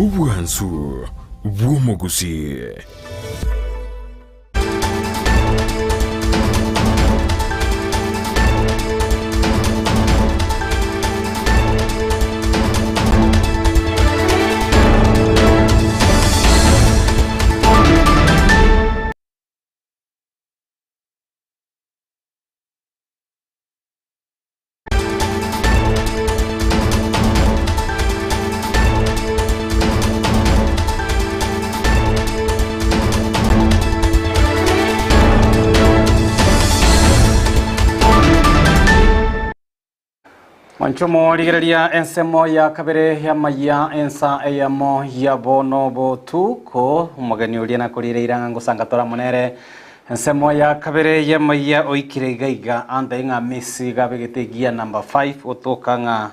Obwansu bw'omogusii. Mwanche omorigereria ensemo ya kabere y'amayia ensa eyemo ya bono botuko omogeni oria nakorire irang'a ngosanga tora nere Ensemo ya kabere y'amaiya oikire iga iga ande ng'a Messi iga abegete egear number 5 otoka ng'a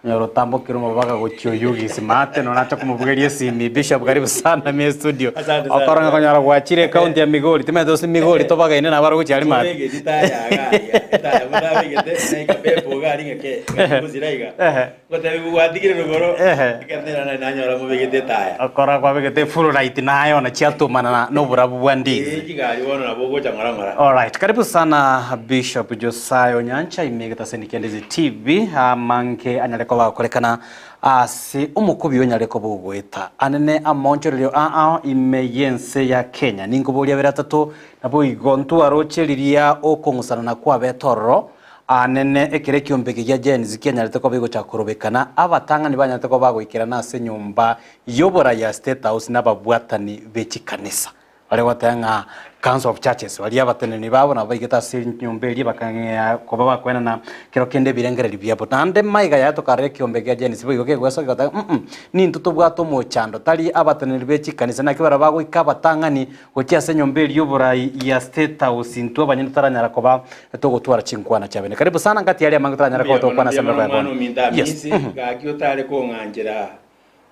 onyora otambokire omobaga gochia oyugisi maate nonya nacha komobugeria esimi Bishop karibu sana me studio Asante sana. okora ng'a konyora gwachire ekaunti ya Migori timanyete gose Migori tobagaine nabo are gochia aria maate Tobegeti taya iga aria, etaya motabegete, naika pepo iga aria ng'ake, ng'aki gosira iga. Ehe. Ngotebiwa gwatigire rogoro, Ehe. ekero nera nari nanyora mobegete etaya. Okora kwabegete efull light naye ona chiatumana na noborabu bwa Ee, ndizi. chigari bono nabo ogocha ng'ora ng'ora. Alright, karibu sana Bishop Josiah Onyancha ime egetaseni kia Ndizi TV amange anyare koba agokorekana ase omokubi onyare koba ogoeta anene amaonchorerio ao ime y'ense ya Kenya ninkoboria abere atato naboigo ntwaroche riria okong'usanana kwabete ororo Anene ekero ekiombe gia Gen-Z kianyarete koba egochaka korobekana, abatang'ani banyarete koba bagoikerana ase enyomba y'oborai ya State House nababwatani be chikanisa. Bare goteba ng'a Council of Churches baria abateneneri babo nabo baigete ase enyomba eria bakang'ea koba bakoenana kero kende ebirengererio biabo. Naende maiga yaye tokarora ekiombe gia Gen-Z boigo kegoesokia goteba mm nintwe tobwate omochando tari abateneneri be chikanisa naki barabwo bagoika abatang'ani Gochia ase enyomba eria y'oborai ya State House intwe abanyene totaranyara koba togotwara chinkwana chiabene. Karibu sana ngati aria amange toranyare koba Mbuya mono, togokwana ase mbuya emeroko mono ya mwana bono. ominto Yes. Amisi, gaki otare kong'anchera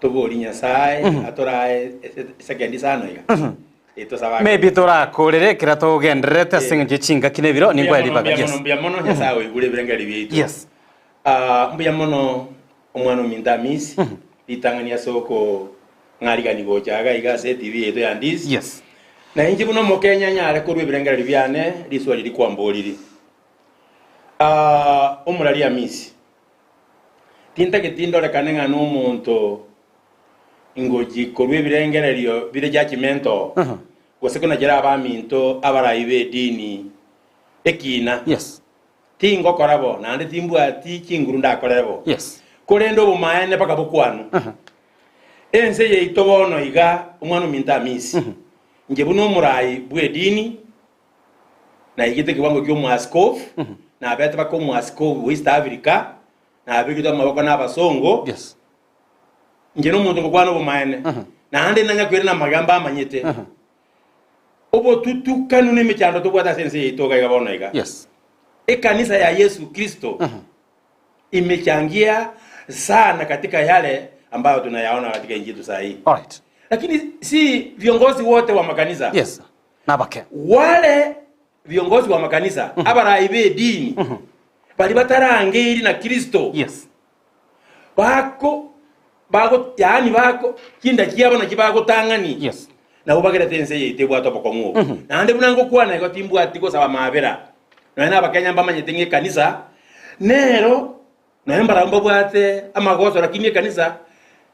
tobori Nyasae atorae esekendi isano iga. Eh, tosabe ake. Maybe torakorere ekero togendererete ase eng'encho ye chingaki na ebiro Mbuya ninkwae mono, ribaga. mbuya Yes. mono, mbuya mono, Nyasae oigure ebirengeri biaito. Yes. Ah, mbuya mono omwana ominto Amisi, ritang'ani ase okong'arigani gocha iga iga ase eTV yaito ya Ndizi. Yes. Na inche buna Omokenya nyare korua ebirengererio biane riswali rikwamboriri. Ah, omorari Amisi, tintageti ndorekane ng'a nomonto ngochi korua ebirengererio bire judgmental, gose konachera abaminto abarai b'edini ekina. Yes. Tingokora bo, naende timbwati chinguru ndakorere bo. Yes. Korende obomaene mpaka bokwanwe. Ense yaito bono iga, omwana ominto Amisi, inche buna omorai bw'edini, naigete ekewango ki'omoaskofu, nabete mpaka omoaskofu bwa East Africa, nabeketwe amaboko nabasongo, Yes. inche nomonto ngokwana obomaene, naende nanya koirana amagambo amanyete. Obotutukanu na emechando tobwate ase ense yaito iga iga bono iga. Yes. Ekanisa ya Yesu Kristo imechangia sana katika yale ambayo tunayaona katika nchi yetu saa hii. Alright. Lakini si viongozi wote wa makanisa. Yes. Nabake. Wale viongozi wa makanisa abarai b'edini bari batarangeiri na Kristo Yes. bako bago yaani bako chinda chiabo nachi bagotang'ani Yes. Nabwo bagerete ense yaito ebwate obokong'u obo. Naende buna ngokwana igo timbwati gosaba amabera. Nonya na Abakenya mbamanyete ng'a ekanisa nero nonya mbarabwo mbabwate amagoso lakini ekanisa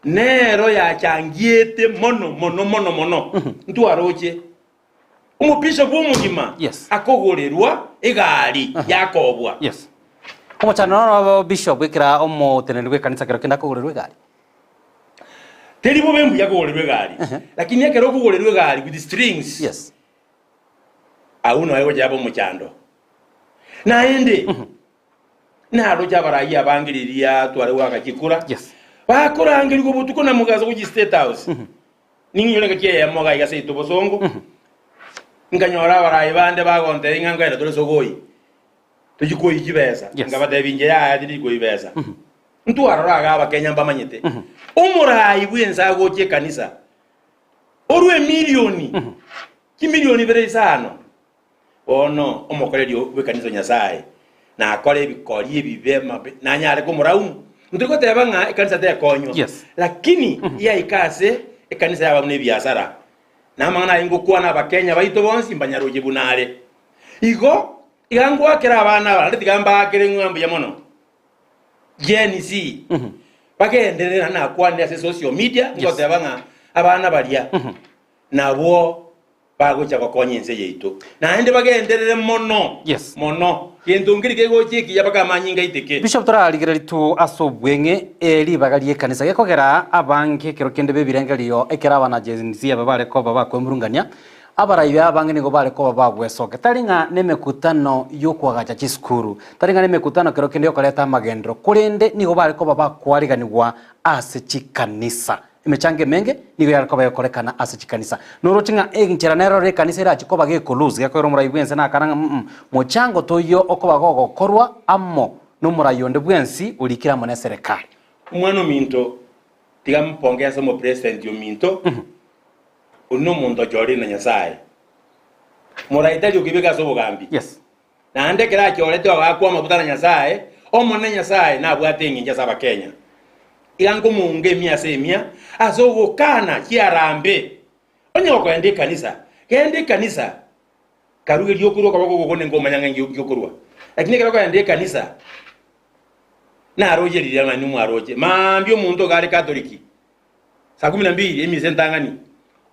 nero yachangiete mono mono mono mono. Ntwaroche omobishop omogima Yes. akogorerwa egari yakobwa. Yes. Omochando noro bishop ekera omoteneneri bw'ekanisa kero kende akogorerwa egari. Teri bobe mbuya kogorerwa egari, lakini ekero okogorerwa egari with strings, Yes. agwo noe gocha yaba omochando. Naende, naroche abarai abange riria tware goaka chikura, Yes. bakorangerigwa botuko na mogaso gochia State House. Ning'inyore engaki eyemo iga iga seito bosongo, nkanyora abarai bande bagontebia ng'a nkoenda tore sogoi. Tochia koiyia chibesa. Yes. Nkabatebia inche yaya tindi koiyia besa. Ntwarora iga abakenya mbamanyete. Omorai bw'ense agocha ekanisa orwe emilioni, chimilioni ibere isano. Bono omokoreri bw'ekanisa o Nyasaye nakore ebikori ebibe mabe nanyare komoraumu. Ntori goteba ng'a ekanisa tekonywa, Yes. lakini yaika ase ekanisa yaba buna ebiasara. Na amang'ana aye ngokwana Abakenya baito bonsi mbanyaroche buna are. Igo, iga ngoakera abana aba, naende tiga mbaakere ng'a mbuya mono. Gen Z, bagenderere naende nakwanire ase social media, ngoteba ng'a abana baria nabwo bagocha gokonya ense yaito, naende bagenderere mono Yes. mono. Gento nkeri kegocha ekiya mpaka amanyinga aiteke. Bishop torarigereria tu ase obweng'e eh, ribaga ri'ekanisa gekogera abange ekero kende b'ebirengererio ekero abana Gen Z aba bare koba bakwemurungania abarai abange nigo bare koba bagwesokia tari ng'a nemekutano y'okoagacha chisukuru tari ng'a nemekutano kero kende yokoreta amagenderero korende nigo bare koba bakwariganigwa ase chikanisa Emechango emenge nigo yare koba egokorekana ase chikanisa. Noroche ng'a enchera nero ere ekanisa erache koba gekolose, gekoira omorai bw'ense nakana ng'a mm mochango toiyo okoba gogokorwa amo nomorai onde bwensi orikire amo neserekari. Omwana ominto, tiga mponge ase omopresident ominto, oyio nomonto ochorire na Nyasae. Morai tari okebeka ase obogambi. Yes. Naende ekero achorete ogaakwa amaguta na Nyasae, Omonene Nyasae nabwate engencho ase Abakenya. Iga nkomounga emia ase emia ase ogokana chiarambe. Onye gokoenda ekanisa, genda ekanisa, karugerie okorua okoboko gokwo ninkomanya ng'a inki okorua. Lakini ekero okoenda ekanisa, naroche riria ng'a nimwaroche, maambia omonto iga are Katoliki, Saa kumi na mbili emisa entang'ani,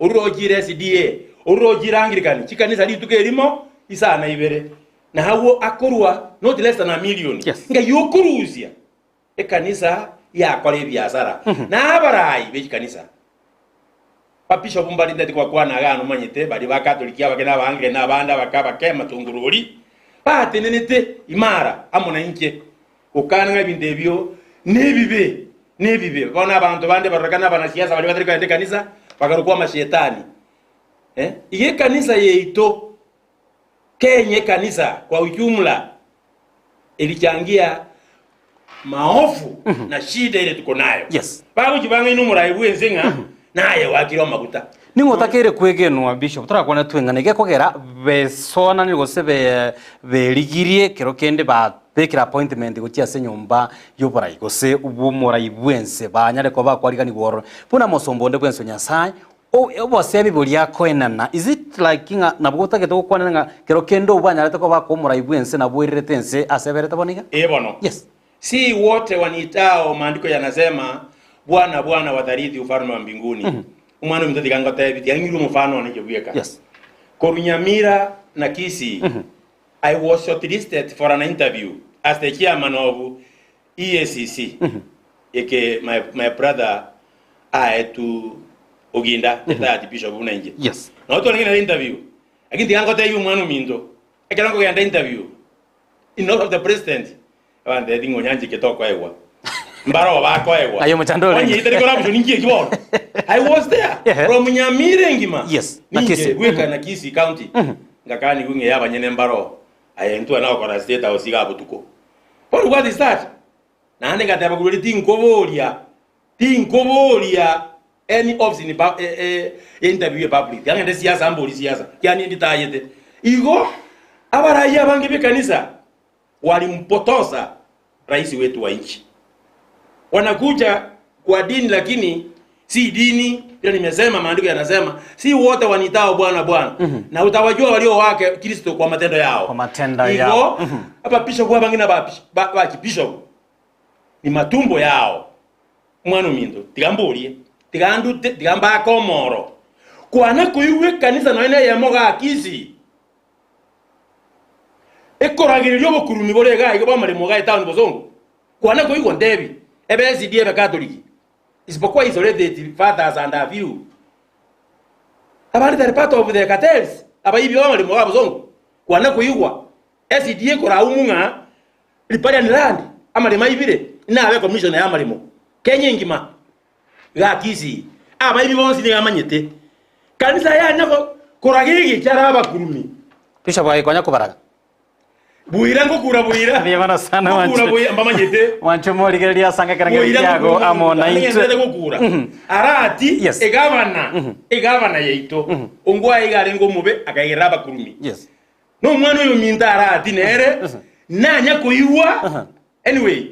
orure ochiire SDA, orure ochiire Anglican, chikanisa rituko erimo isaa na ibere. Na agwo akorwa not less than a million. Yes. Ngai okorusia ekanisa yakora ebiasara. Na abarai be chikanisa babishop mbari ntati kobakwana iga nomanyete baria ba Catholic abake na aba Anglican na abande abake abake amatongorori batenenete imara amo nainche Gokana ng'a ebinto ebio nebibe, nebibe. Bono abanto bande barorekane abanasiasa baria batari kogenda ekanisa, bakarokwa amashetani. Eh, iga ekanisa yaito, Kenya ekanisa kwa ujumla elichangia maofu na shida ere tuko nayo. Yes. Bagochi bang'aina omorai bwense ng'a naye oakire amaguta. Ning'o otakeire kwegenwa Bishop torakwane tweng'ana gekogera besoananire gose be berigirie kero kende ba Bekera appointment gochia ase enyomba y'oborai gose bw'omorai bw'ense banyare koba bakwariganigwa ororo buna mosomba onde bwensi o Nyasae o obosemi boria akoenana is it like ng'a nabwo otagete gokwanera ng'a kero kende obwo anyarete koba akoa omorai bw'ense nabwo oirerete ense ase eberete bono iga? Ee bono. Yes. Si wote waniitao maandiko yanasema, Bwana, Bwana, watarithi ufalme wa mbinguni. Omwana ominto tiga ngotebi, tiga ng'irwe omofano one inche bweka. Yes. Korwa Nyamira na Kisii, I was shortlisted for an interview as the chairman of EACC eke my, my brother aetu Oginda retired bishop buna inche. Yes. Nabo twarenge nere interview. Lakini tiga ngotebie omwana ominto ekero nkogenda interview in office of the president Abantebi ng'a onyanchike tokoegwa. Mbaroo bakoegwa. Aye omochando orenge. Onye itari corruption inki eki bono? I was there Ehe. from Nyamira engima. Yes, na Ninche Kisii. bweka na Kisii County. Ngakanigwa ng'a abanyene mbaroo. Aye ntwe nagokora State House iga botuko. Bono what is that? Naende ngateba korwa erio tinkoboria, tinkoboria any office in pub, eh, eh, interview e public. Tiga ng'ende siasa mbori siasa. Kiani nditayete. Igo abarai abange b'ekanisa Walimpotoza rais wetu wa nchi. Wanakuja kwa dini lakini si dini. Vile nimesema, maandiko yanasema si wote wanitao Bwana Bwana. Na utawajua walio wake Kristo kwa matendo yao. Kwa matendo Igo, yao. aba bishop abange na ba ba ba bishop ni matumbo yao. Omwana ominto, tiga mborie, tiga ndute, tiga mbake omoro. Kwana koigwa ekanisa nonya neyemo gaki Ekoragereria obokurumi bore iga iga bw'amaremo iga etown bosongo. Kwana koigwa ntebi, ebe SDA ebe Catholic. Isipokuwa isolated fathers and a few. Abande they are part of the cartels, abaibi b'amaremo iga bosongo. Kwana koigwa SDA ekoraumu ng'a riparian land amaremo aibire, nabe commissioner y'amaremo Kenya engima. Iga Kisii, abaibi bonsi nigo amanyete. Kanisa yanya koraga egecha are abakurumi. Bishop aye konya kobaraga. Buira ngokura buira. Mbuya mono sana Ngokura mwanche. buira mbamanyete. Mwanche morigereria ase ekerengerio Buira kiago ngokura amo na ngokura. intwe. Ngenderete gokura. Arati Yes. egavana, egavana yaito. Ongwae iga arenge omobe akaigerera abakurumi. Yes. Nomwana oyo ominto arati nere nanya koigwa. Anyway,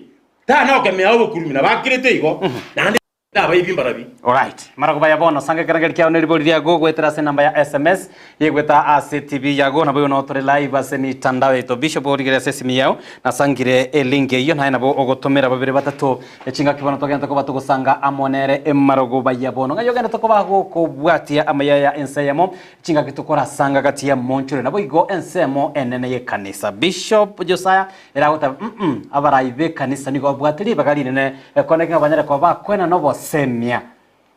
Tana okemea obokurumi na bakirete igo, naende nabaibi mbarabi. Alright. Mara kobaya bono sanga ekerengeri kiao neribori riago goetera ase enamba ya SMS yegweta ase TV yago nabo igo noo tore live ase emitandao yaito. Bishop origereria ase esimi yao nasangire elink eyio naye nabo ogotomera babere batato echingaki bono togente koba togosanga amo nere emarogoba ya bono. Ng'ai ogende tokoba gokobwatia amaya ya ense eyemo chingaki tokorasanga gati ya monchore nabo igo ensemo enene y'ekanisa. Bishop Josiah Ere agoteba, Mm, abarai b'ekanisa nigo babwate ribaga rinene ekoneke ng'a banyare koba bakoenana obosemia,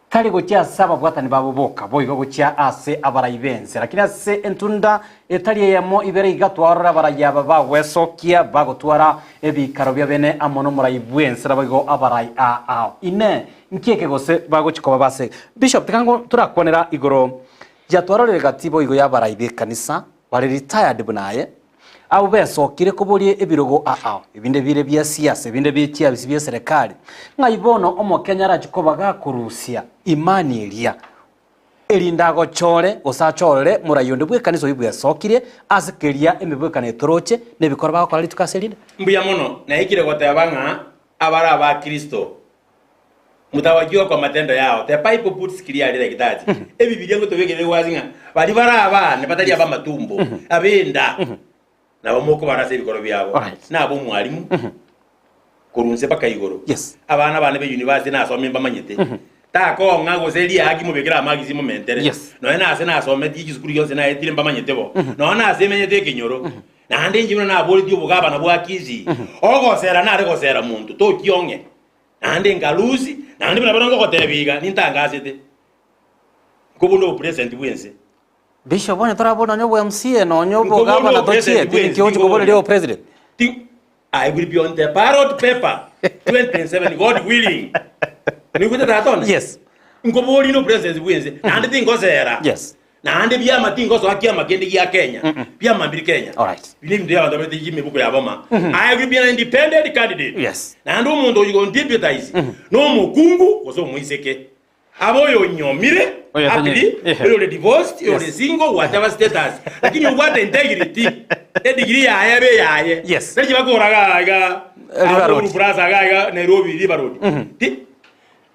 tari gochia ase ababwatani babo boka, boigo gochia ase abarai b'ense. Lakini ase entunda etari eyemo ibere iga twarora abarai aba bagwesokia, bagotwara ebiikaro biabene amo nomorai bw'ense, naboigo abarai aa ao. Inee! Nki eke gose bagochia koba base? Bishop, tiga ngo torakwanera igoro yatwarorire gati boigo y'abarai b'ekanisa bare retired buna aye, Abwo besokire koboria ebirogo ao, ebinde bire bia siasa, ebinde bie chiabisi bie serekari, ng'ai bono Omokenya arache koba gakorusia imani eria, erinde agochore gose achorere morai onde bw'ekanisa oyio bwesokirie ase keria emebwekano etoroche na ebikoro bagokora rituko ase erinde? Mbuya mono, naikire goteba ng'a abare aba Kristo mutawajua kwa matendo yao. The Bible puts clearly like that. Ebibilia ngotobekerere gwasi ng'a baria bare abane batari ab'amatumbo, ab'enda, nabo mokobara ase ebikoro biabo. Alright. Nabe omwalimu korwa inse mpaka igoro. Yes. Abana bane be university nasomie mbamanyete. Takong'a gose riaki mobekere amagisi momentere. Yes. Nonya nase nasometie chisukuru gionsi naetire mbamanyete bo. Nonya nase emenyete ekenyoro. Naende inche buna naboretie obogabana bwa Kisii, ogosera nare gosera monto, tokiong'e. Naende nkarusia, naende buna bono ngogotebia iga, nintangasete nkobuna obopresident bw'ense. Bishop onye torabore nonye obo MCA nonye obo Nkobuna gavana obopresident tochieti bw'ense, ninki ogochi koboreria tinkoboria. obopresident? Ti- I will be on the ballot paper 2027 God willing. Noigwete tata one? Yes. Nkoboria na obopresident bw'ense, naende tingosera. Yes. Naende biama tingosoa kiama kende gia Kenya, biama mbiri Kenya. Alright. Bire ebinto bi'abanto babete chimebuko ya boma. I will be an independent candidate. Yes. Naende omonto oyo gondepuetize nomokungu gose omoiseke. Abe oyo onyomire, Oyo atanyi- happily, Ehe. oyo ore divorced, oyo ore Yes. single, whatever status. Lakini obwate integrity, edegree yaye ebe eyaye. Yes. Tari chibakora iga iga, River Road. Uhuru Plaza iga iga Nairobi River Road. Ti,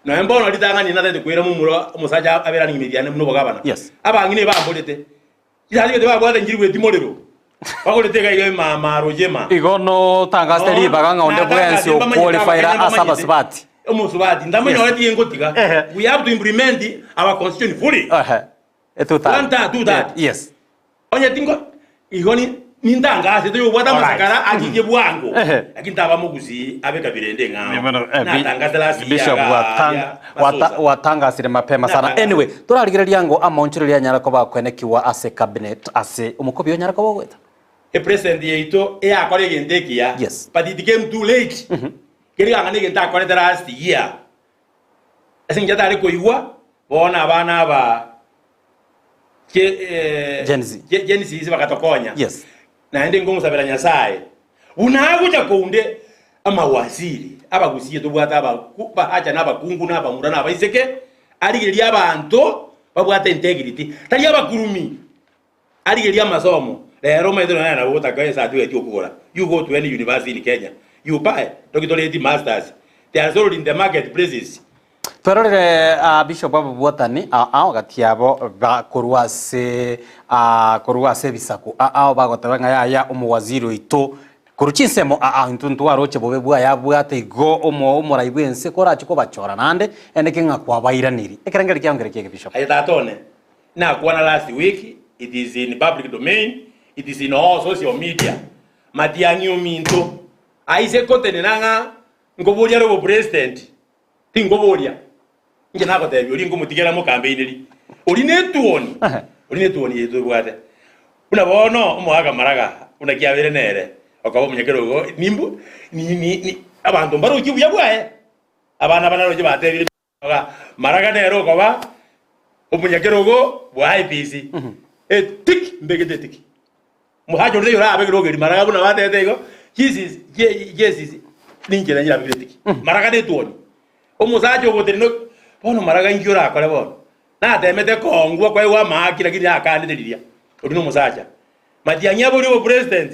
Nonya mbono ritang'ani natagete koira momura omosacha abere are nyuma yane buna obogabana. Yes. Abang'ina ebamborete. Chisasi gete babwate enchiri bweti morero. Bagorete iga iga emama roche ema. Igo notangasete ribaga ng'a onde bwensi okwolifaira ase abasubati. Omosubati ndamonyore tiga ngotiga. Ehe. We have to implement our constitution fully. Ehe. Two-third. One third, two third. Yes. Onye tingo igo ni nintangasete oyobwate Alright. amasakara achiche bwango Ehe. lakini taba mogusii abe kabira ende eng'ao Bono, eh, Bi- natangase last year Bishop iga watang- aria wata- Masosa. watangasire mapema sana Natangase. anyway torarigereria ngo amaonchoreria anyara koba akwenekiwa ase cabinet ase omokobi onyara koba ogoeta Epresident yaito eyakora egento ekiya Yes. but it came too late keri ganga negento akorete last year ase eng'encho atare koigwa bono abana aba Gen Z. Gen Z bagatokonya. Yes. Naende nkomosabera Nyasaye buna agocha kounde amawaziri abagusie tobwate abaku bahacha na abakungu na abamura na abaiseke arigererie abanto babwate integrity tari abakurumi arigererie amasomo rero omanyete nonya nabo ogotaka ecertificate okogora you go to any university in Kenya you buy doctorate masters they are sold in the market places Twerorere aa bishop ababwatani ao gati yabo ba korwa ase aa korwa ase ebisaku ao bagoteba ng'a yaya omowaziri oito korwa chinsemo aa intwe ntwaroche bobe bwaye abwate igo omo omorai bwense korache kobachora naende ende ki ng'a kwabairaniri ekerengerio kiao nkere kiege bishop. Aye tata one, nakwana last week, it is in public domain, it is in all social media, Matiang'i ominto aise kotenena ng'a nkoboria are obopresident, Tinkoboria, inche nagotebia oria nkomotigera mokambaineri, oria netuoni, oria netuoni yaito ebwate. Buna bono omoaka maraga, buna kiabeire nere, okaba omonyakerogo, nimbu ni ni ni abanto mbaroche obuya bwaye. Abana aba naroche batebire ng'a maraga nere okoba omonyakerogo bwa IEBC. Etiki, mbegete etiki. Omosacha onde taiyo orabekere ogeria maraga buna batebete igo, Jesus, Je- Jesus, ninche nanyare abekire tiki. Maraga netwoni. Omosacha ogotenena bono maraga inki orakore bono? Natemete kongwa koegwa amaaki lakini nakanete riria. Oria nomosacha. Matiang'i aborie obopresident.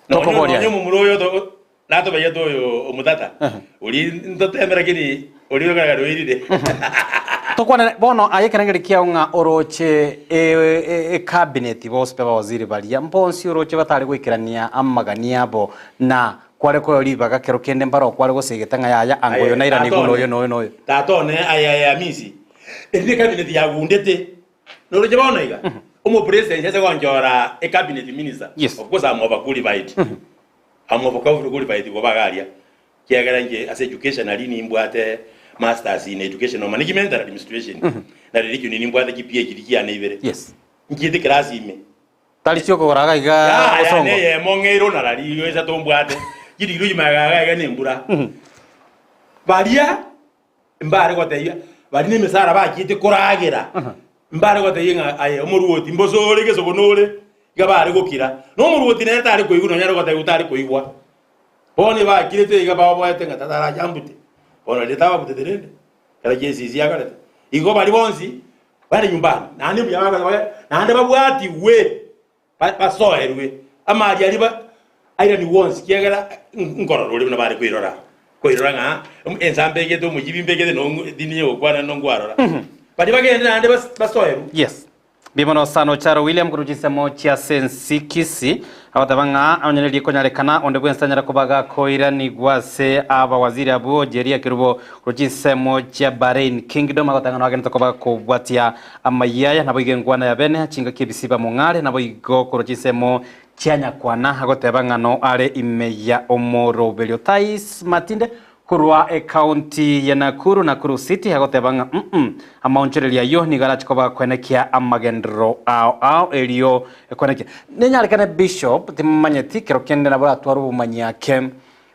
Nonye Tokoboria nonye aye. omomura oyo to. Natobanyete oyo omotata oria ntoteme lakini oria okaragara oirire. Tokwanere bono aye ekerengerio kiao ng'a oroche ecabinet bonsi pe abawaziri baria mbonsi oroche batare goikerania amagani abo na kware koewa ribaga kero kende mbaro okware gosegeta ng'a yaya anga oyo nairanigwe na oyo na oyo na oyo. Tata one aye aye Amisi eri ne cabinet yagundete noroche bono iga omopresident ase gonchora ecabinet minister Yes. of course I'm overqualified I'm overqualified koba iga aria Ekiagera inche ase education aria nimbwate masters in educational management and administration, na religion nimbwate chi PhD chiane ibere. Yes. Nchiete class ime. Tari chiokogora iga iga Yaya bosongo. neyemo ng'eire onarari igo isato mbwate, chidigiri onyuma iga iga nembura. Baria Mbare gotebia baria nemesara bachiete koragera, mbare gotebia ng'a aye omoruoti mbosa ore gesobono ore, iga bare gokira. Na omoruoti nere tare koigwa nonya are gotebigwa tare koigwa. Bono ebakirete iga baoboete ng'a tata arache ambute, bono riria tababutete rende, ekero chi'esisi akorete. Igo baria bonsi bare nyumbani, naende mbuya bagote naende babwatigwe. Basoerwe amari aria airanigwe onsi, ekiagera nkorora oria buna bare koirora, koirora ng'a ensa mbegete omochibi mbegete tindi gokwana nongwarora. Baria bagende naende basoerwe. Yes. Mbuya mono sana Ocharo William korwa chinsemo chia Sensi Kisii agoteba ng'a onye neri ekonyarekana onde bwensi tanyara koba gakoiranigwa ase abawaziri abwo Jeria Kerubo korwa chinsemo chia Bahrain Kingdom agoteba ng'a noagenderete koba gakobwatia Amayia aya naboigo enkwana ya bene, chingaki ebisiba mong'are, naboigo korwa chinsemo chia nyakwana, agoteba ng'a no are ime ya omoroberio. Tais Matinde korwa ecounty ya Nakuru, Nakuru City, agoteba ng'a mm amaonchorerio ayio nigo arache koba koenekia amagenderero ao ao erio koenekia. Nenyarekane Bishop timomanyeti kero kende nabo oratware obomanyi ake.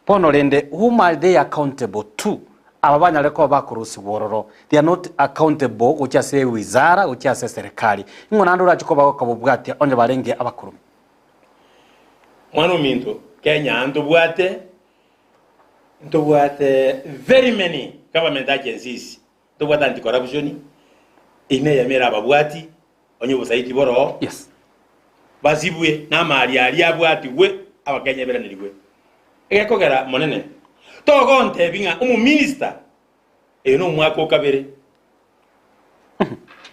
Bono rende whom are they accountable to? Aba banyare koba bakorusigwa ororo, they are not accountable gochia ase ewizara, gochia ase eserekari. Ing'o naende orache koba gokabobwatia onye barenge abakurume? Mwana ominto, Kenya ntobwate ntobwate very many government agencies, ntobwate anti corruption, ime eyemo ere ababwati, onye obosaiti boroo, Yes. basibwe na amari aria abwatigwe abakenya eberanirigwe. Egekogera monene, togontebia ng'a omominista oyo nomwaka o kabere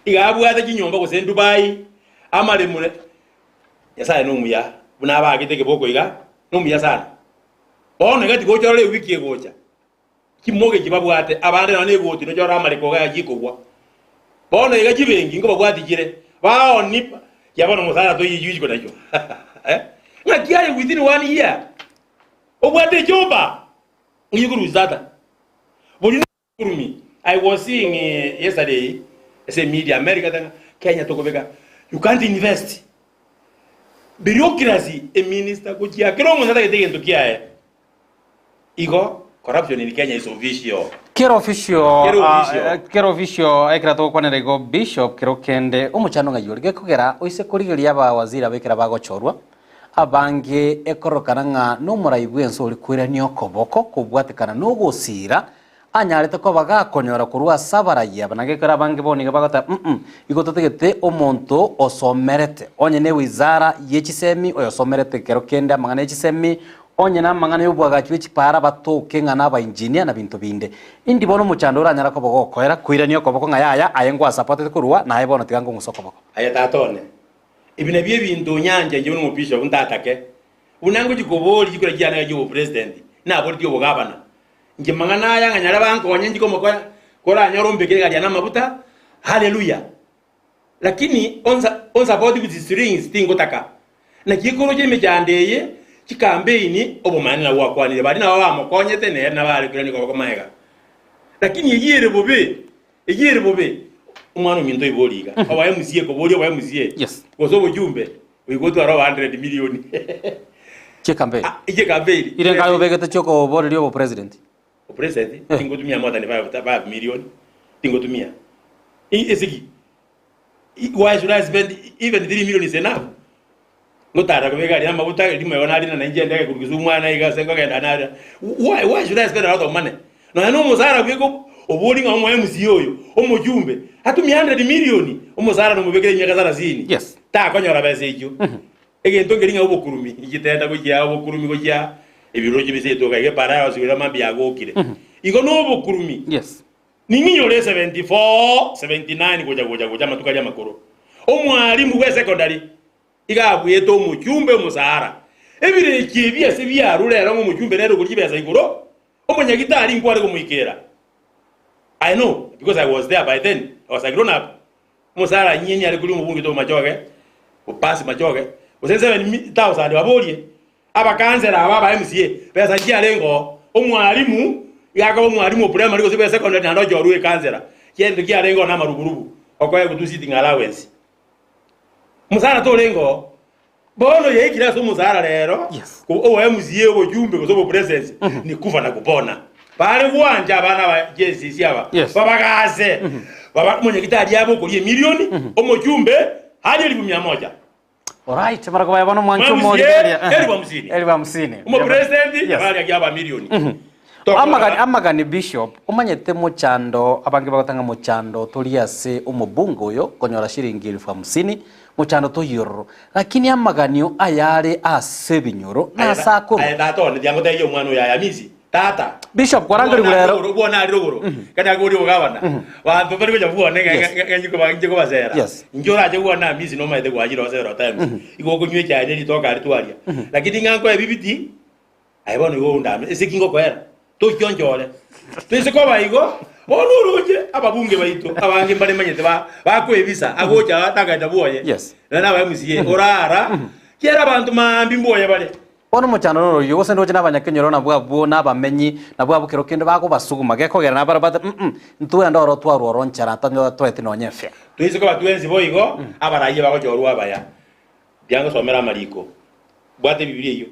iga abwate chinyomba gose Dubai, amaremure, Nyasaye nomuya buna abagete ekeboko iga, nomuya sana. Bono iga tigocha orore ewiki egocha, chimogechi babwate, abande nonya negoti nocha orore amareko iga chikogwa. Bono iga chibenki nkobabwati chire, baoni kia bono omosara toiyo isiko nacho eh? Ng'aki aye within one year obwate echumba ng'ai okorusia tata bori nokorumi I was seeing yesterday ase media America tanga Kenya tokobeka you can't invest bureaucracy eminister gochia kera omonto atagete egento kiaye Igo corruption in Kenya is official. Kera official, Kera ah, official. eh, kera official ekero togokwanera igo bishop kero kende omochando ng'ai ore gekogera oise korigereria abawaziri aba ekero bagochorwa abange ekororokana ng'a nomorai bwense ore koirania okoboko kobwatekana nogosira anyarete koba gakonyora korwa ase abarayia aba na gekogera abange bono iga bagoteba mm igo totagete omonto osomerete onye ne wizara ye chisemi oyosomerete kero kende amang'ana ye chisemi Onye namang'ana y'oboagachi bwe chipaara batoke ng'a nabainjinia na binto binde. Indi bono omochando oranyare koba ogokoera koirania okoboko ng'a yaya aye ngwasapotete korwa, naye bono tiga nkong'use okoboko. Aye tata one, ebi nabio ebinto onyancha inche buna omobishop ntatake, buna ngochia koboria chikura chiane iga chi'obopresident, naboretie obogavana. Inche mang'ana aya ng'a nyare bankonye nchie komokonya, koranyore ombekere egari yane amaguta, haleluya! Lakini onsa onsupport with strings tingotaka. Naki ekoroche emechando eye chikampeini obomaene nabwo gwakwanire baria nabo bamokonyete nere nabo are koirania koboko magega. Lakini eyio ere bobe eyio ere bobe omwana ominto oibori iga obae MCA koboria obae MCA Yes. gose obochumbe goika otware oba 100 million Chiekampeni. Ah, chiekampeni Ire nkaye obegete chiokoboreria obopresident. Opresident tingotumia more than 5 million tingotumia esegi why should I spend even 3 million is enough ngotara kobeka aria amaguta rimo igo narina na inche ndege korwa Kisumu mwana iga ase nkogenda naria why why should I spend a lot of money nonya na omosara bweka obori ng'a omo MCA oyo omochumbe atumie 100 million omosara nomobekere emiaka sarasini Yes. takonyora besa echio egento nkeri ng'a obokurumi gitenda gochia obokurumi gochia. Ebirochi bise etoka iga epara yagosibire mambia yagokire. Igo nobokurumi. Yes. Ning'inyore 74, 79 gocha gocha gocha amatuko aria amakoro. Omwalimu bwe secondary iga abuete omochumbe omosahara. Ebirechi ebi ase biarure ero ng'a omochumbe nere okoria chibesa igoro, omonyagitari nkware komoikera. I know because I was there by then, I was a grown up. Omosara nyinyi are koria omobunge to Machoge, opasi Machoge, gose 7000 baborie Abakansela aba aba MCA besa nchiarenge oo, omwalimu iga akaba omwalimu o primary gose bwe secondary naende ochorwe ekansela, gento kiarenge oo na amaruburubu okoegwa tu sitting allowance. Omosara torenge oo. Bono yaikire ase omosara rero, Yes. obo MCA, obochumbe gose obopresence ni kufa na kupona. Bare gwancha abana aba JCC aba Yes. babagase baba omonyagitari abe okoria emilioni, omochumbe arie elifu mia moja. Alright, barako baye bono mwanche Mwamusie, omorigereria. elifu hamsini. Elifu hamsini. Omopresident Yes. baria kia abamilioni. Amagani, amagani bishop, omanyete mochando abange bagotanga mochando tori ase omobunge oyo konyora shilingi elfu hamsini mochando toiyo ororo lakini amaganio ayare ase ebinyoro nase akorwa. Aye tata one tiga ngotebie omwana oyo aya Amisi tata. Bishop kwarangerigwe rero. Bwone ari rogoro kani akoria obogabana banto mbari gocha bwone ng'a inche kobasera Yes. inche orache bwone Amisi nomanyete gwachire oo several times igo okonywa echae ne ritoke aria twaria lakini ng'a nkoe bibiti Aye bono igo ondame ase ki ngokoera? Tochionchore. Toise koba igo, bono oroche ababunge baito abange mbare manyete ba bakoebisa agocha atagaeta bwoye. Yes. Na naba MCA orara kiera abanto maambi mbwoye bare. Bono omochando noro oyio, gose ndoche nabanyakenyoro nabwo abwo nabamenyi, nabwo abwo kero kende bagobasuguma, gekogera nabare bate mm ntwende oro twarwa oro nchara tatoeti nonya efea. Toise koba twensi boigo, abaraiye bagochorwa abaya. Tiangosomera amariko. Bwata Ebibilia eyio.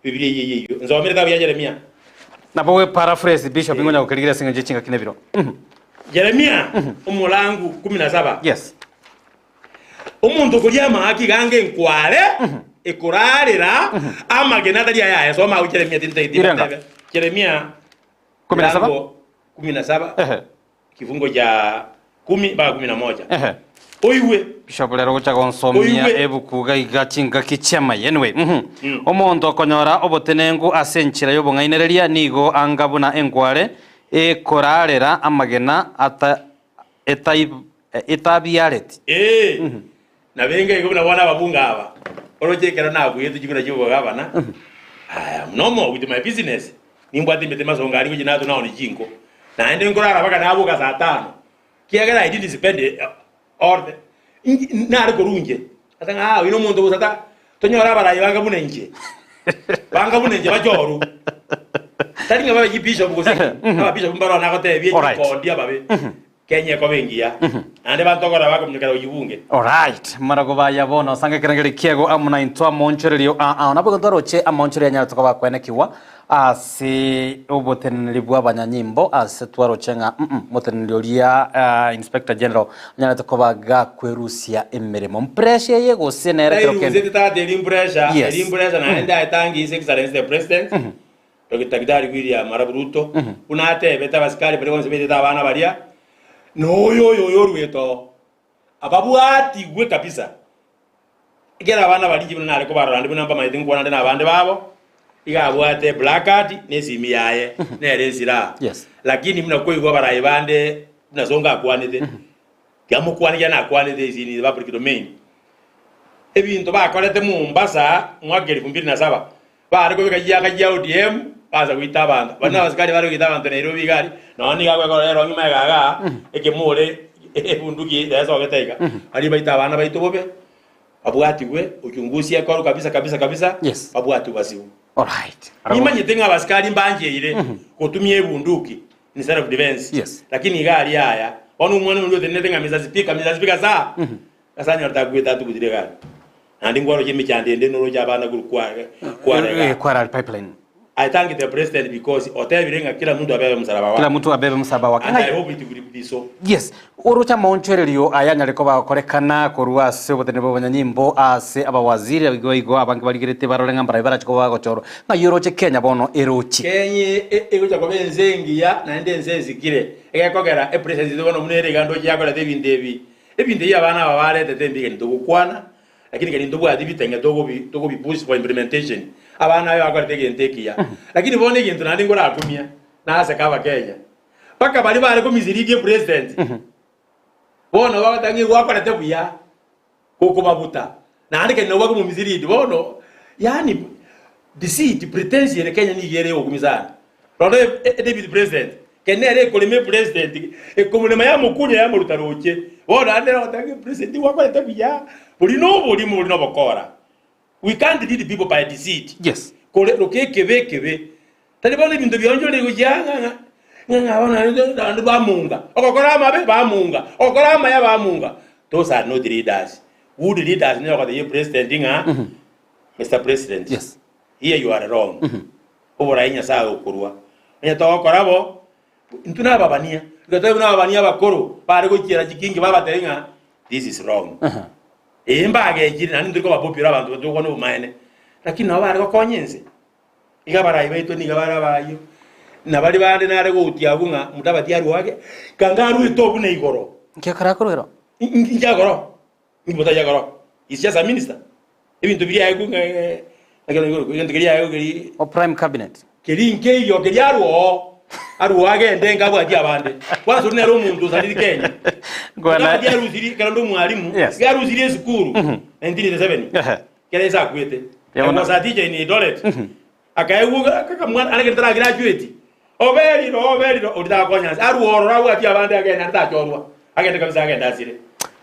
Ebibilia eyio eyio eyio. Nsomere etabu ya Jeremia. Nabo gwe paraphrase Bishop ingonya gokerigeria ase eng'encho ye chingaki na ebiro. Jeremia omolangu kumi na saba. Yes. Omonto okoria amahaki iga ange enkware ekorarera amagena atari ayaye. Soma agwo Jeremia tintageti Irenga. batebe. Jeremia Kumi na saba. mlango kumi na saba Ehe. Kifungo cha kumi mpaka kumi na moja. Ehe. Oigwe. Bishop rero gocha gonsomia Oigwe. ebuku iga iga chingaki chi'amaye. Anyway, mhm. Omonto okonyora obotenenku ase enchera y'obong'ainereria nigo anga buna enkware ekorarera amagena ata etai etabiareti. Ee, nabenge igo buna bono ababunge aba, oroche ekero nabuete chikura chi'obogabana, I am no more with my business, nimbwate emete masongo aria gochia natwe naonie chinko, naende nkorara mpaka naboka saa tano, kiagera I didn't spend all the inki nare korwa inche, ase ng'a ah oyio nomonto bosa ta tonyore abarai banga buna inche, banga buna inche bachorwe, tari ng'a babe chibishop gose ki, ababishop mbaroo nagotebia Alright. chikondi ababe. Kenya ekoba engiya, naende abanto okora bakominyokera gochia bunge. Alright, marago baya bono osanga ekerengeri kiago amo naintwe amaonchorerio aa ao. Nabo igo twaroche amaonchorerio anyarete koba akwenekigwa ase oboteneneri bwa abanyanyimbo ase twaroche ng'a mm moteneneri oria ah, Inspector General anyarete koba gakwerusia emeremo. Mpressure eye gose nere kero kende? Tairuseti tata eri mpressure, Yes. eri mpressure naende aetangi His Excellency the President, Daktari William Arap Ruto, buna atebete abasikari baria bonsi baitete abana baria, na oyo oyo oyo oruete oo, ababwatigwe kabisa. Ekero abana baria inche buna nare kobarora naende buna mbamaete nkwana nde nabande babo, iga abwate placard na esimi yaye, nere esilaha. Yes. Lakini buna koigwa abarai bande buna Sonko akwanete, tiamokwana ekiagera nakwanete is in the public domain. Ebinto bakorete Mombasa mwaka elfu mbili na saba, Bare kobeka chiaka chia ODM baansa goita abanto. Baria nabasikari bare goita abanto Nairobi iga aria, nonya nigo agwekora erong'i magega igaa, ekemore ebunduki yesogete iga. Baria baite abana baito bobe, babwatigwe, uchunguzi ekorwe kabisa kabisa kabisa, Yes. babwatigwe basibwe. Alright. Nimanyete ng'a abasikari mbancheire gotumia ebunduki in self defense, Yes. lakini iga aria yaya. Bono omwana oria otenenete ng'a Mr. Speaker, Mr. Speaker sir, ase anyorete akwete atugutire egari. Naende nkwaroche emechando ende noroche abana korwa kware kware igaa. Kware pipeline. I thank the president because otebire ng'a kila mtu abebe msalaba wake. Kila mtu abebe msalaba wake. And I hope it will be so. Yes, oroche amaonchorerio aya anyare koba agokorekana korwa ase oboteneneri bwa abanyanyimbo ase abawaziri igo igo abange barigeretie barore ng'a mbarai barache koba bagochorwa. Ng'ai oroche Kenya bono eroche? Kenya egocha koba ense engiya naende ense esikire egekogera epresident yaito bono buna ere iga ndoche yakorete ebinto ebi. Ebinto ebi abana aba baretete mbigeni togokwana, lakini keri ntobwati bitenge togobi togobi push for implementation. Abana aye bakorete egento ekiya. Lakini bono egento naende nkorakumia, naseke Abakenya. Mpaka baria bare komisiridi epresident, bono bagoteba ng'a gwakorete buya gokobabuta, naende keri nabo bakomomisiridi. Bono yaani deceit, pretense ere Kenya nigo ere yogokumia sana. Rora e deputy president, keri nere ekorema epresident, ekomorema yamokunya yamoruta roche. Bono naende nere ogoteba ng'a epresident gwakorete buya, boria noborimo boria nobokora. We can't lead people by deceit. Yes. Kore roka ekebe ekebe. Tari bono ebinto bionchorire gochia ng'a ng'a ng'a ng'a bono naende naende bamunga. Ogokora amabe bamunga, ogokora amaya bamunga. Those are not leaders. Good leaders nigo ogotebia president ng'a Mister President, Yes. here you are wrong. Oborai Nyasaye okorwa. Onye togokora bo, intwe nababania. Igo tari buna ababania abakoro bare gochiera chikingi babatebia ng'a this is wrong. Ee, mbagechire, naende ntori koba popular abanto batogokwana obomaene, lakini nabo bare gokonya ense. Iga abarai baito nigo bare abayio, na baria bande nare goutia abwo ng'a Mudavadi arwage, kanga arwete obuna igoro. Nki ekero akorwera? Inki akora? Inki Mudavadi akora? He's just a minister. Ebinto biria aegwe ng'a egento keria aegwe keria. O prime cabinet. Keria nkeiyo keria arwe oo, arwe oo agende enka abwatie abande. Kwanza oria nere omonto osariri Kenya. Ngwana- Mudavadi arusiri ekero nde omwalimu, Yes. iga arusirie esukuru 1987 Ehe. kera ase akwete. Yeah, I was a teacher in Eldoret. Akaegwa akamwana are gento taragraduate. Oberire oberire oria takonya ase arwe ororo abwatie abande agende naende tachorwa. Agende kabisa agende asire.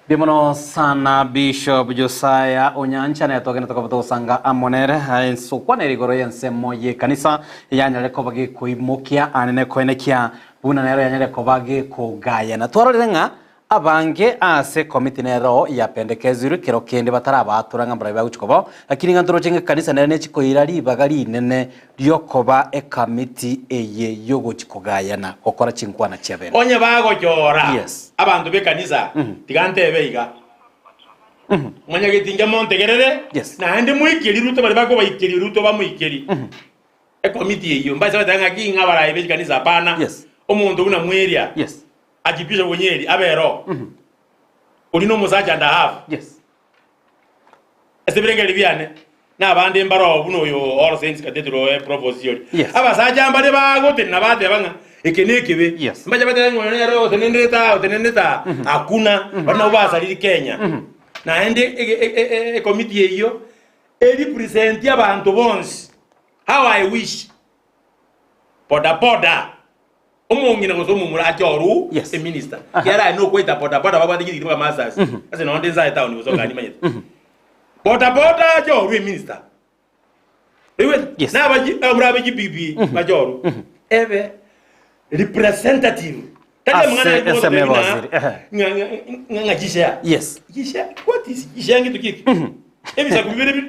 Mbuya mono sana Bishop Josiah Onyancha naye twagenda tokoba togosanga amo nere ase okwanera igoro y'ensemo y'ekanisa yanyare koba gekoimokia anene koenekia buna nero yanyare koba gekogayana. Twarorire ng'a abange ase ekomiti nero yapendekezirwe kero kende batarabatura ng'a mbarabwo bagochia kobao, lakini ng'a ntoroche ng'a ekanisa nere nechi koira ribaga rinene riokoba ekamiti eye yogochi kogayana gokora chinkwana chiabene. Onye bagochora Yes. abanto b'ekanisa, tiga ntebe iga, Mwanyagetinga montegerere, Yes. naende moikerie Ruto baria bakobaikeria Ruto bamoikerie. Ekomiti eyio, mbaise goteba ng'aki ng'a abarai be chikanisa hapana, Yes. omonto buna Mweria, Yes. Archbishop Onyeri abe ero, oria nomosacha and a half. Yes. Ase ebirengererio biane, na abande mbaroo buna oyo All Saints Cathedral oe provost oria. Yes. Abasacha mbare bagotenena bateba ng'a eke nekebe. Yes. Mbache batebe ng'a oyo nere otenenerete aa otenenerete aa. Hakuna. Baria nabwo basariri Kenya. Naende ege- e- e- e- ekomiti eyio erepresenti abanto bonsi. How I wish boda boda Omong'ina gose omomura ache oruu Yes. eminister. Aha. Kiagera aye nokwaita boda boda babwate chirigiri mpaka masters. Ase nonde nsae town gose okani manyete. Boda boda ache oruu eminister. Oigwete? Yes. Na abachi abamura abe chipipi bache oruu. Ebe representative. Tari Ase amang'ana aye ensemo ya gotebia ng'a- bawaziri, ehe. ng'a- ng'a- ng'a- ng'a chishare. Yes. Chishare? What is chishare ngento ki eki? Ebisaku bibere bire.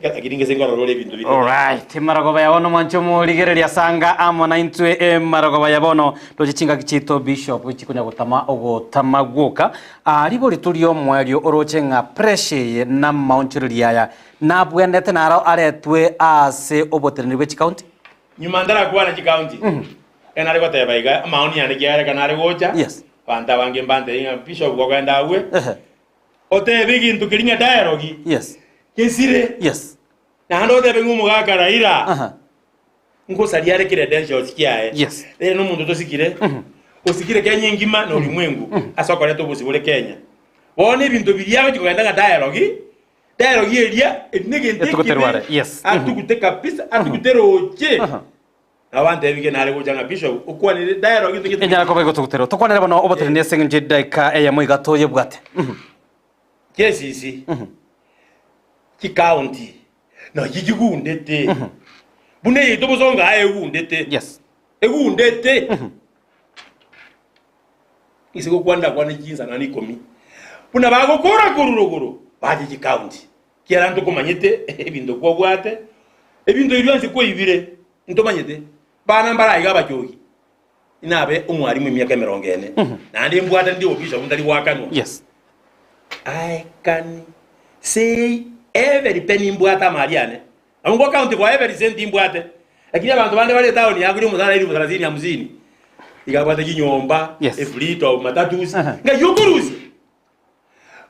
Lakini ngese nkorora ore ebinto bire. Alright, emarogoba ya bono mwanche omorigereria sanga amo naintwe emarogoba ya bono toche chingaki chiaito bishop chikonya gotama ogotama gwoka Ah, ribori torie omoerio oroche ng'a pressure eye na amaonchoreria aya nabwenerete naro aretwe ase oboteneneri bwe chicounty Nyuma ntarakwana chicounty, ekero nare goteba iga amaoni yane kiagera ekero nare gocha, Yes. abanto abange mbantebie ng'a bishop gokogenda agwo, Ehe. Otebe egento keria ng'a dialogue Yes. gesire, Yes. naende otebe ng'a omogaka Raila Aha. ngosaria are credentials chiaye. Yes. Ere nomonto tosikire, osikire Kenya engima na ulimwengu ase okoreta obosibore Kenya. Bono ebinto biria agochi kogenda ng'a dialogue, dialogue eria eri negento Etuguterwe are, ekibe, yes. atugute kabisa, atugute roche. Aha. Nabo bantebie nare gocha ng'a Bishop okwanire dialogue into gete. Enyara koba egotogoterwa. Tokwanere bono oboteneneri ase eng'encho y'edaika eyemo iga toyebwate. Chiesisi, chicounty nachi chigundete. Buna eyaito bosongo aa egundete. Yes. Egundete. Ase gokwana ndakwane chinsa nane ikomi. Buna bagokora korwa rogoro bache chicounty. Kiagera ntokomanyete ebinto kwabwate, ebinto ebi bionsi kwaibire, ntomanyete. Bana mbare aiga abachogi, inabe omwalimu emiaka emerongo ene, naende mbwate ndi obobishop ntari goakanwa. Yes. I can say every penny mbwate amari ane. Nabo ngo account kwa every cent mbwate. Lakini abanto bande bare etown yakoria omosara elifu thelathini hamsini. Iga abwate chinyomba, Yes. efleet of matatus. Aha. Ng'ai okorusia?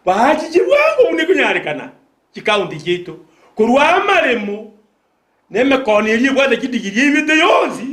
Baachiche bwango buna ekonyarekana chikaunti chiaito korwa amaremo. Na emekoono eria ebwate chidigiri eibete yonsi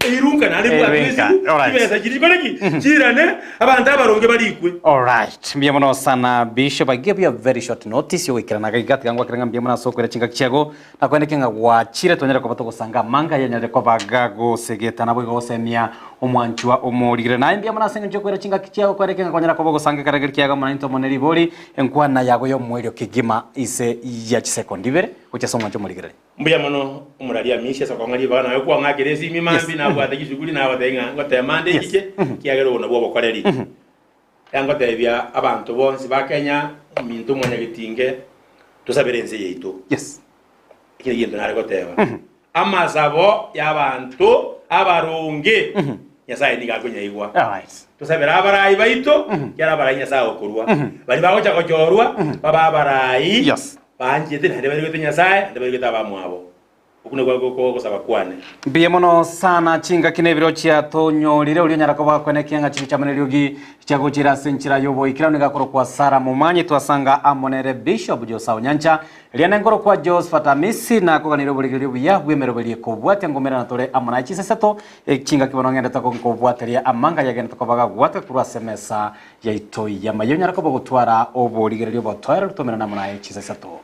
eirunka naende ebwatwe Eirunka, esimu, alright. chibesa chiria chikore ki? Chiirane, abanto abaronge barikwe. Alright, mbuya mono sana Bishop. I give you a very short notice yogoikerana iga iga, tiga ngwakere ng'a mbuya mono ase okoira chingaki chiago, nakoeneke ng'a gwachire twanyare koba togosanga amanga ayanyarire koba gagosegeta naboigo gosemia omwanchwa omorigire. Naye mbuya mono ase eng'encho yokoira chingaki chiago koeneke ng'a kwanyara koba ogosanga ekerengerio kiago amo naintwe amo neribori, enkwana yago y'omoerio kegima ise ya chisekondi ibere gochia ase omwanchwa omorigereri. Mbuya mono omorari Amisi ase okong'a ribaga naye kwang'akera esimi Yes. mambi nabwate chisuguri nagotebia ng'a ngotema nde Yes. echiche ekiagera obo nabwo obokoreri. Engotebia abanto bonsi ba Kenya ominto mwanyagetinge tosabere ense yaito. Yes. Eki nakio egento nare goteba. Amasabo y'abanto abaronge Nyasaye nigo akonyaigwa. Alright. Tosabere abarai baito, ekiagera abarai Nyasaye agokorua. Baria bagocha gochorwa babe abarai Yes. Banchete naende baigwete Nyasae, naende baigwete abamwabo. Okwo nakwo ogosaba kwane. Mbuya mono sana chingaki na ebiro chiatonyorire oria onyara koba kwenekia ng'a chibi chiamo neriogi chiagochire ase enchera y'oboikeranu nigo akorokwa Sarah Momanyi twasanga amo nere Bishop Josah Onyancha riane nkorokwa Josphat Amisi nakoganire oborigereria obuya bw'emeroberio ekobwatia ngomerana tore amo naye chiseseto chingaki bono ng'endete nkobwateria amanga yagenete koba gagwate korwa ase emesa yaito y'amayio onyare koba ogotwara oborigereria obotoereru tomerane amo naye chiseseto.